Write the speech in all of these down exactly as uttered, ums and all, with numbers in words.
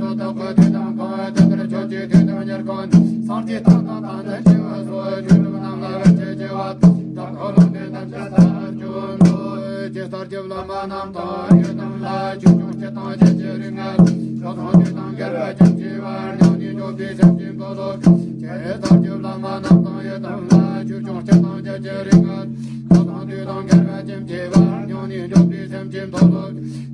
ཐོག་ཐོག་གི་དུས་དང་གང་བ་དེ་ལྟར་ཆོས་ཀྱི་དུས་དང་ཉེར་གང་སངས་རྒྱས་དང་དང་དང་ནི་བྱེ་བ་སོགས་ཆོས་གྲུབ་རྣམས་ལ་བར་ཆད་བྱེད་པ་དང་། བདག་ཐོག་ལོངས་སྤྱོད་ཐམས་ཅད་ཐར་གྱུར་འདོད། ཇི་ལྟར་རྒྱུ་བླ་མ་རྣམས་དང་ཡི་དམ་ལ་ཆོས་སྐྱོང་སྤྱི་དང་ཅི་ཕྱིར་རིགས་ལྔ། སྐལ་བཟང་དུས་དང་འགལ་བ་ཅན་གྱི་བར་སྣང་ནས་འཇོག་པའི་སེམས་ཅན་མཐོལ་ལོ། ཇི་ལྟར་རྒྱུ་བླ་མ་རྣམས་དང་ཡི་དམ་ལ་ཆོས་སྐྱོང་སྤྱི་དང་ཅི་ཕྱིར་རིགས་ལྔ། སྐལ་བཟང་དུས་དང་འགལ་བ་ཅན་གྱི་བར་སྣང་ནས་འཇོག་པའི་སེམས་ཅན་མཐོལ་ལོ།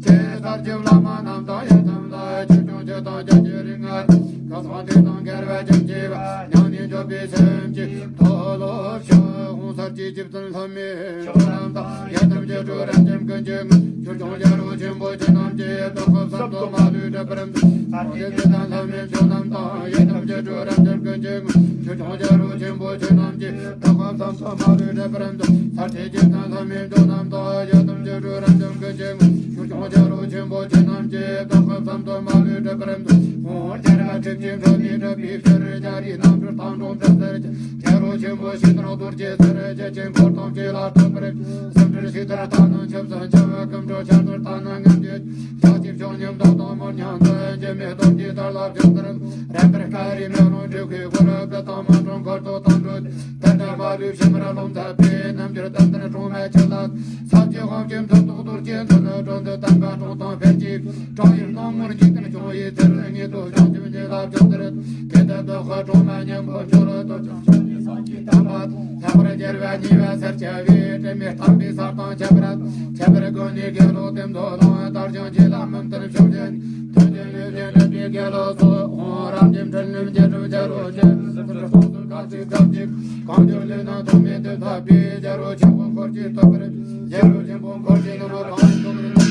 ཇི་ལྟར་རྒྱུ་བླ་མ་རྣམས་དང་ཡི་དམ་ལ་ཆོས་སྐྱོང་སྤྱི་དང་ཅི་ཕྱིར་རིགས་ལྔ། སྐལ་བཟང་དུས་དང་འགལ་བ་ཅན་གྱི་བར་སྣང་ནས་འཇོག་པའི་སེམས་ཅན་མཐོལ་ལོ། ཧཱུྃ། ས་གཅིག་རྗེ་བཙུན་ལྷ་མོའི་ཇོ་ནམ་དང་། ཡི་དམ་རྒྱ་གྲོལ་རབ་འབྱམས་ཀུན་གྱི་ངོ་། ཆོས་སྐྱོང་རྒྱལ་པོ་ཆེན་པོ་ཁྱེད་རྣམས་ཀྱི། བདག་གི་བསམ་དོན་མ་ལུས་འགྲུབ་པར་མཛོད། ས་གཅིག་རྗེ་བཙུན་ལྷ་མོའི་ཇོ་ནམ་དང་། ཡི་དམ་རྒྱ་གྲོལ་རབ་འབྱམས་ཀུན་གྱི་ངོ། ཆོས་སྐྱོང་རྒྱལ་པོ་ཆེན་པོ་ཁྱེད་རྣམས་ཀྱི། བདག་གི་བསམ་དོན་མ་ལུས་འགྲུབ་པར་མཛོད། ས་གཅིག་རྗེ་བཙུན་ལྷ་མོའི་ཇོ་ནམ་དང་། ཡི་དམ་རྒྱ་གྲོལ་རབ་འབྱམས་ཀུན་གྱི་ངོ། ཆོས་སྐྱོང་རྒྱལ་པོ་ཆེན་པོ་ཁྱེད་རྣམས་ཀྱི། བདག་གི་བསམ་དོན་མ་ལུས་འགྲུབ་པར་མཛོད། ཧཱུྃ། རྒྱལ་བ་ཁྲི་ཆེན་ཁྲོ་ནས་སྒྲུབ་པའི་ཕྱིར། རྒྱ་རིའི་རྣམ་འཕྲུལ་དང་འགྲོགས་འདི་ལྟར་གྱུར། རྒྱལ་པོ་ཆེན་པོ་ཞེ་སྡང་རྡོ་རྗེ་ཟེར། རྒྱལ་ཆེན་འཁོར་དང་བཅས་ལ་བསྟོད་པར། སེམས་འགྲེལ་ཞིག་ལྟར་ལྟ་ན་ཆབ་སྲིད་འཆི་བ། སྐུ་འགྲོ་ཆ་ཚུལ་ལྟ་ན་ངན་འགྲོ། ཞག་གཅིག་མཆོག་མཉམ་བདག་དང་མོར་སྙིང་འདོད། འཇིགས་མེད་རྡོ་རྗེ་ལྟར་ལ་བཅོམ་ལྟར། རབ་འབར་ཀ་རའི་མེ་ལོང་སྤྲུལ་སྐུའི་སྐུ། རབ་སྤྲུལ་དང་མ་འགྲོ་འཁོར་དུ་དང་འགྲོ། དེ་འདྲ་མ་ལུས་ཕྱི་མར་རློམ་མཛད་པའི། རྣམ་འགྱུར་བསྟན་དོན་སྲུང་མའི་ཆེད་ལ། ས་བཅུ་དབང་ཕྱུག་མཐུ་སྟོབས་རྡོ་རྗེ་འཛིན། འགྲོ་འདི་བསྟན་པ་སྲུང་དང་འཕེལ་གྱི། དྲང་ཡིག་སྣང་ངོར་འཇིག་རྟེན་སྐྱོང་བའི་ཚུལ། ཉིད་དུ་བྱང་ཆུབ་ཉིད་ལ་བཅོམ་ལྟར། དེ་ལྟར་བདག་གི་སྲུང་མ་སྙིང་པོ་མཆོག། ལྟོ་ཆང་ཆོས་ཀྱི་སངས་རྒྱས་དམ་པ། ལྷག་པར་རྒྱལ་བ་ཉེ་བའི་སར་བཅར་བའི། དྲི་མེད་དམ་པའི་ས་དང་ཁྱད་པར། ཁྱད་པར་དགོན་གནས་དགེ་སློང་དེ་ཚོ་དང་། དར་ཞིང་རྗེ་ལ་མི་མཐུན་ཕྱོགས་ཅན། དོན་ཆེན་ལུས་ཅན་འདྲེན་པའི་དགེ་སློང་ཚོ། ཧཱུྃ། རབ་འབྱམས་འཕྲིན་ལས་རྒྱ་གྲོལ་རྒྱལ་པོ་ཆེ། སྲིད་མཐར་སོང་ཚུལ་སྐབས་གཅིག་སྐབས་གཅིག་གང་བྱུང་ལུས་ན་ཐོགས་མེད་དུ་བསླབ་པའི། རྒྱལ་པོ་ཆེན་པོ་འཁོར་གྱིས་བསྟོད་པར། རྒྱལ་པོ་ཆེན་པོ་འཁོར་གྱིས་ནི་མ་གང་བྱུང་ལུས་ན།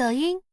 抖音。